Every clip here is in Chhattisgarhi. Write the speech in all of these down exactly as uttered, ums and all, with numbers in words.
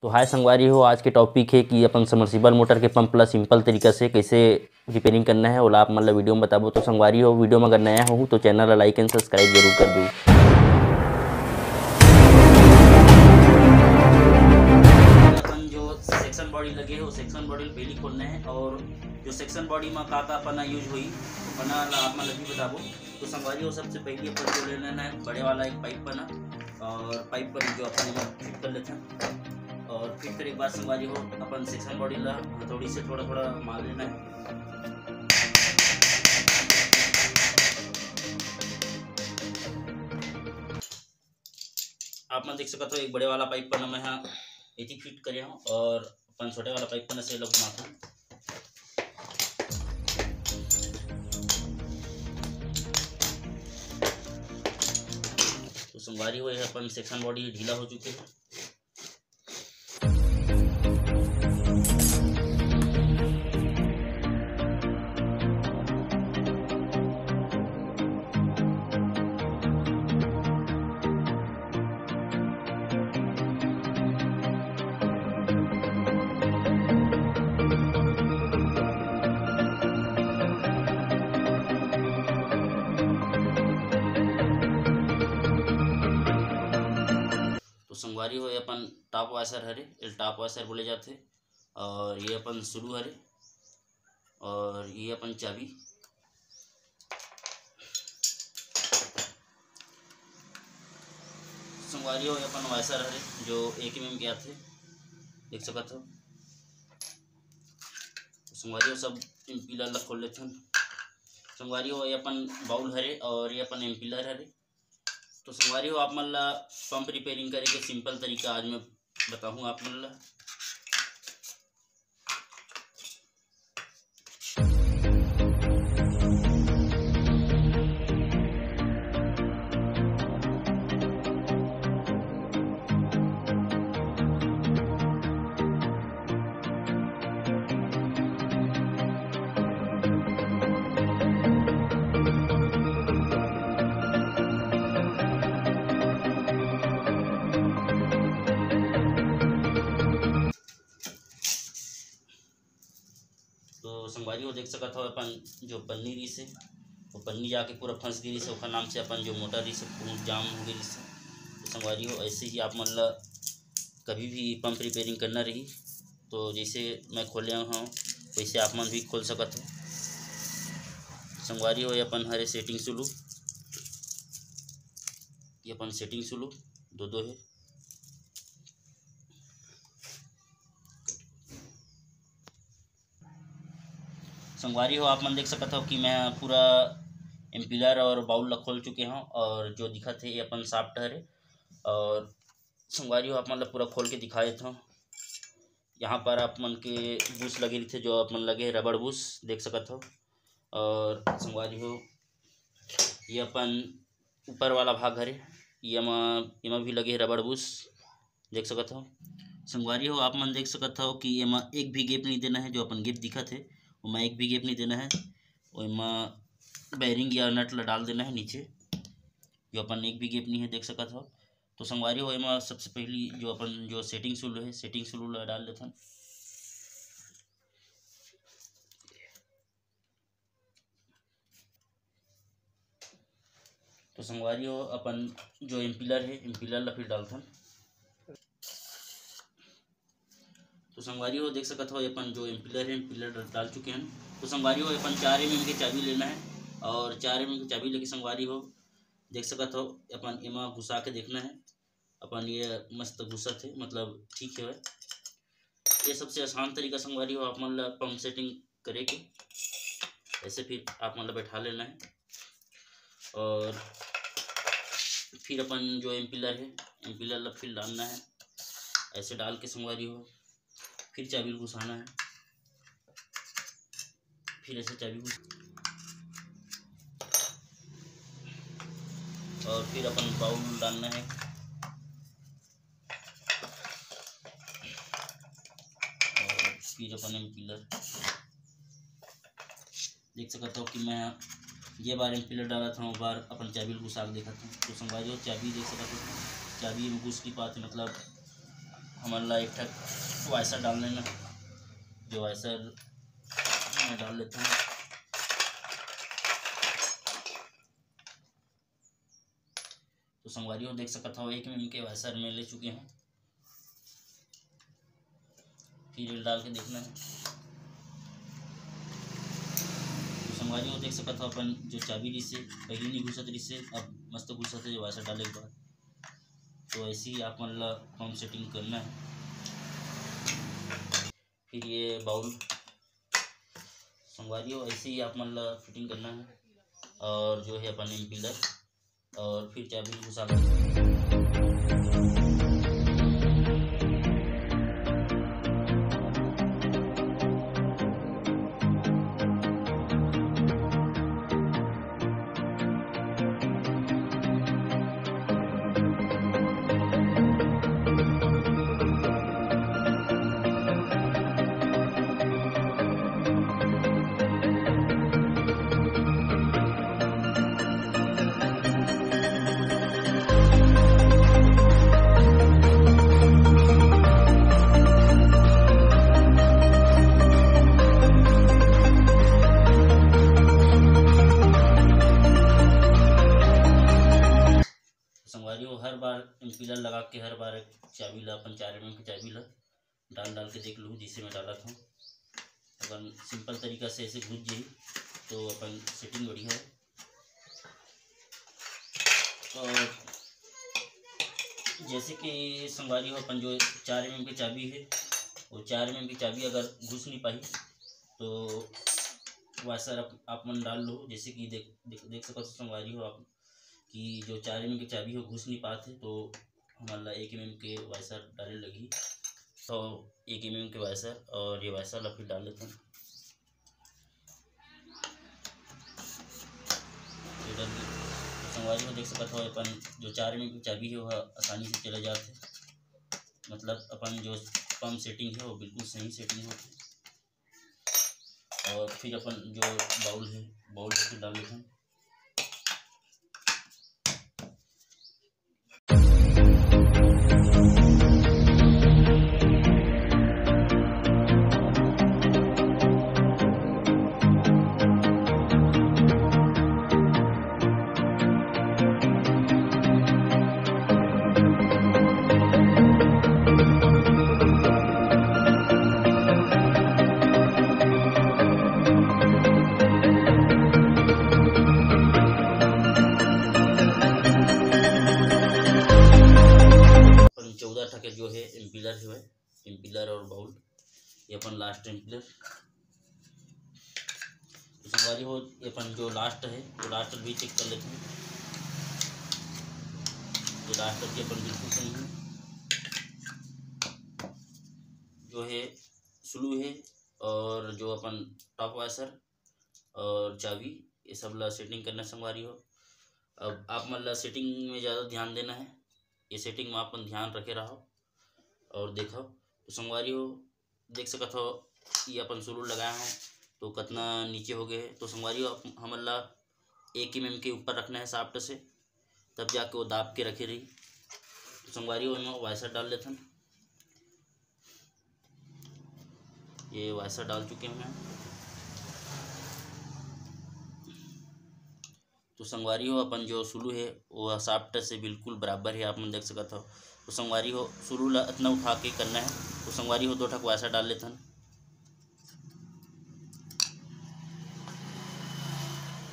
तो हाय संगवारी हो, आज के टॉपिक हे कि अपन समर्सिबल मोटर के पंप ला सिंपल तरीका से कइसे रिपेयरिंग करना हे, ओला आप मन ला वीडियो में बताबो। तो संगवारी हो, वीडियो में अगर नया हो तो चैनल ला लाइक एंड सब्सक्राइब जरूर कर दो। अपन जो सेक्शन बॉडी लगे हे, वो सेक्शन बॉडी पहली खोलना हे और जो सेक्शन बॉडी में का का पन्ना यूज होही, पन्ना ला आप मन ला भी बताबो। तो संगवारी हो, सबसे पहली अपन जो लेना हे बड़े वाला एक पाइप पन्ना और पाइप पन्ना जो अपन एमा फिट कर लेथन और फिट करे के बाद संगवारी हो, अपन सेक्शन बॉडी ला हथौड़ी से थोड़ा थोड़ा मार लेना हे। आप मन देख सकत हो, एक बड़े वाला पाइप पन्ना मैं हा एती फिट करे हूँ और अपन छोटे वाला पाइप पन्ना से लोग माथन। तो संगवारी हो, ये अपन सेक्शन बॉडी ढीला हो चुके हे। तो संगवारी हो, ये अपन टॉप वॉशर हरे, एल टॉप वॉशर बोले जाथे। और ये अपन स्क्रू हरे और ये अपन चाबी। संगवारी हो, ये अपन वॉशर हरे जो एक एम एम के आथे, देख सकत हो। संगवारी हो, सब इम्पीलर ला खोल लेथन। संगवारी हो, ये अपन बाउल हरे और ये अपन इम्पीलर हरे। तो संगवारी हो, आप मन ला पंप रिपेयरिंग करे के सिंपल तरीका आज मैं बताहूँ आप मन ला। तो संगवारी हो, देख सकत हो, अपन जो पन्नी रहिस हे, वो पन्नी जाके पूरा फंस गे रहिस हे, ओखर नाम से अपन जो मोटर रहिस हे, पूरा जाम हो गे रहिस हे। तो संगवारी हो, ऐसे ही आप मन ला कभी भी पंप रिपेयरिंग करना रही, तो जैसे मैं खोले हूँ, वैसे आप मन भी खोल सकत हो। संगवारी हो, ये अपन हरे सेटिंग स्क्रू, ये अपन सेटिंग स्क्रू दो दो हे। संगवारी हो, आप मन देख सकत हो कि मैं पूरा इम्पीलर और बाउल ला खोल चुके हूँ और जो दिखत हे, ये अपन शाफ्ट हरे। और संगवारी हो, आप मन ला पूरा खोल के दिखा देत हूँ। यहाँ पर आप मन के बुश लगे रहिथे, जो आप मन लगे रबड़ बुश देख सकत हो। और संगवारी हो, ये अपन ऊपर वाला भाग हरे, एमा, एमा भी लगे हे रबड़ बुश, देख सकत हो। संगवारी हो, आप मन देख सकत हो कि एमा एक भी गैप नहीं देना हे, जो अपन गैप दिखत हे, ओमा एक भी गैप नहीं देना हे। ओमा बेरिंग या नट ला डाल देना हे नीचे, जो अपन एक भी गैप नहीं हे, देख सकत हो। तो संगवारी हो, एमा सबसे पहली जो अपन जो सेटिंग स्क्रू हे, सेटिंग स्क्रू ला डाल देथन। तो संगवारी हो, अपन जो इम्पीलर हे, इम्पीलर ला फिर डालथन। तो संगवारी हो, देख सकत हो, अपन जो इम्पीलर हे, इम्पीलर डाल चुके हन। तो संगवारी हो, अपन चार एम एम के चाबी लेना हे और चार एम एम के चाबी लेके संगवारी हो, देख सकत हो, अपन एमा घुसा के देखना हे। अपन ये मस्त घुसत हे, मतलब ठीक हे। ये सबसे आसान तरीका संगवारी हो आप मन ला पंप सेटिंग करे के। ऐसे फिर आप मन ला बैठा लेना हे और फिर अपन जो इम्पीलर हे, इम्पीलर ला फिर डालना हे। ऐसे डाल के संगवारी हो, फिर चाबी घुसाना हे, फिर ऐसे चाबी घुस और फिर अपन बाउल डालना हे और फिर अपन इम्पीलर देख सकत हो कि मैं ये बार इम्पीलर डालत हूँ, बार अपन चाबी ल घुसा के देखत हूँ। तो संगवारी हो, चाबी देख सकत हो, चाबी में घुस नहीं पाते, मतलब हमन ला एक ठक वाइसर डाल लेना, जो वाइसर मैं डाल लेता हूँ। तो संगवारी हो देख सकत हव, एक एम एम के वाइसर मैं ले चुके हूँ। फिर ये डाल के देखना है। तो संगवारी हो देख सकत हव, अपन जो चाबी रिसे पहले नहीं घुसत रिसे, अब मस्त घुसत है जो वाइसर डाले के बाद। तो ऐसे ही आप मन ला पंप सेटिंग करना है। फिर ये बाउल संगवारी हो, ऐसे ही आप मन ला फिटिंग करना है। और जो है अपन इम्पीलर, और फिर चाबी घुसा कर संगवारी हो, हर बार इम्पीलर लगा के हर बार चाबी ला, अपन चार एम एम के चाबी ला डाल डाल के देख लूँ, जिसे मैं डालत हूँ। अपन सिंपल तरीका से ऐसे घुस जाई तो अपन सेटिंग बढ़िया है। और जैसे कि संगवारी हो, अपन जो चार एम एम की चाबी है, वो चार एम एम की चाबी अगर घुस नहीं पाई तो वाइसर आप, आप मन डाल लो। जैसे कि देख देख, देख सकत हो संगवारी हो आप कि जो चार एम एम की चाबी हो घुस नहीं पात है, तो हमन ला एक एम एम के वाइसर डाले लगही। तो एक एम एम के वाइसर, और ये वाइसर ला फिर डाल लेते हैं। ये डाल दी। तो संगवारी हो देख सकत हो, अपन जो चार एम एम की चाबी है वो आसानी से चला जात है, मतलब अपन जो पंप सेटिंग है वो बिल्कुल सही सेटिंग होती है। और फिर अपन जो बाउल है, बाउल फिर डाल लेते हैं। अपन चौदह ठा के जो है इम्पीलर है, इम्पीलर और बाउल, ये अपन लास्ट इम्पीलर। तो संगवारी हो, ये अपन जो लास्ट है, तो लास्ट भी चेक कर लेते हैं। ये लास्ट भी अपन बिल्कुल सही है, जो है स्लू है, और जो अपन टॉप वाशर और चाबी, ये सब ला सेटिंग करना संगवारी हो। अब आप मन ला सेटिंग में ज़्यादा ध्यान देना है, ये सेटिंग में अपन ध्यान रखे रहो। और देखो तो संगवारी हो, देख सकत हो, ये अपन स्लू लगाए हैं तो कतना नीचे हो गए। तो संगवारी हो, आप, हमन ला एक एम एम के ऊपर रखना है शाफ्ट से, तब जाके वो दाब के रखे रही। तो संगवारी हो, मैं वाइसर डाल लेथन। ये वाइसर डाल चुके हैं मैं। तो संगवारी हो, अपन जो स्लू है वो शाफ्ट से बिल्कुल बराबर है, आप मन देख सकत हो। तो संगवारी हो, स्लू ला इतना उठा के करना है। तो संगवारी हो, दो ठक वाइसर डाल लेथन।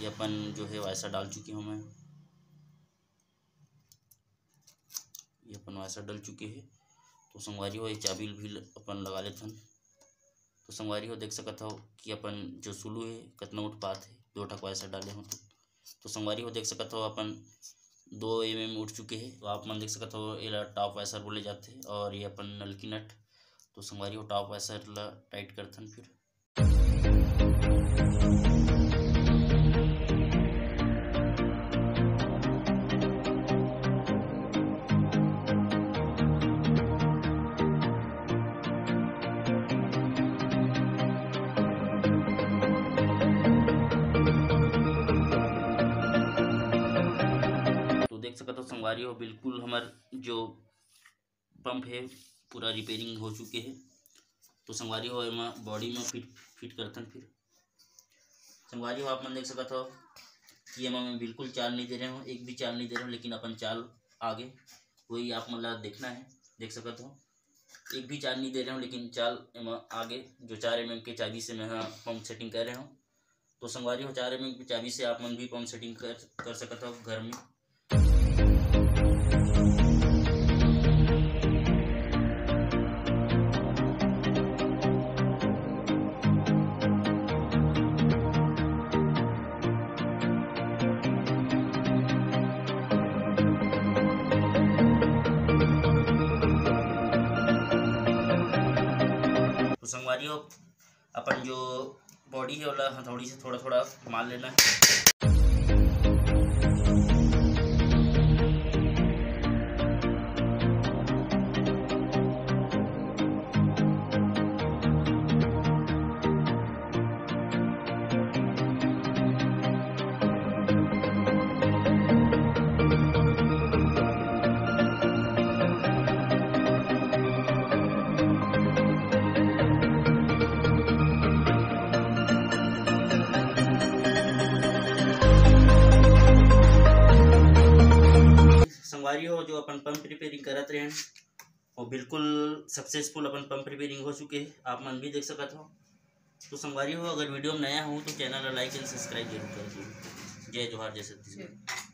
ये अपन जो है वाइसर डाल चुके हूँ मैं। ये अपन वाइसर डल चुके हे। तो संगवारी हो, ये चाबी भी ल-, अपन लगा लेथन। तो संगवारी हो, देख सकत हो कि अपन जो स्लू हे, कतना उठ पात हे, दो ठक वाइसर डाले हो तो। तो संगवारी हो, देख सकत हो, अपन दो एम एम उठ चुके हे। तो आप मन देख सकत हो, एला टॉप वाइसर बोले जाथे और ये अपन नलकी नट। तो संगवारी हो, टॉप वाइसर ला टाइट करथन फिर। तो देख सकत हो संगवारी हो, बिल्कुल हमर जो पंप हे, पूरा रिपेयरिंग हो चुके हे। तो संगवारी हो, एमा बॉडी में फिट फिट करथन। फिर संगवारी हो, आप मन देख सकत हो कि एमा मैं बिल्कुल चाल नहीं दे रहे हूँ, एक भी चाल नहीं दे रहे हूँ, लेकिन अपन चाल आगे वही आप मन ला देखना है। देख सकत हो, एक भी चाल नहीं दे रहे हूँ, लेकिन चाल एमा आगे जो चार एम एम के चाबी से मैं ह पंप सेटिंग कर रहे हूँ। तो संगवारी हो, चार एम एम के चाबी से आप मन भी पंप सेटिंग कर कर सकत हो घर में। तो संगवारी हो, अपन जो बॉडी है, ओला हथौड़ी से थोड़ा थोड़ा मार लेना है। संगवारी हो, जो अपन पंप रिपेयरिंग करत रहेन, वो बिल्कुल सक्सेसफुल अपन पंप रिपेयरिंग हो चुके हैं, आप मन भी देख सकत हो। तो संगवारी हो, अगर वीडियो में नया हो तो चैनल ला लाइक एंड सब्सक्राइब जरूर कर दो। जय जोहार, जय छत्तीसगढ़।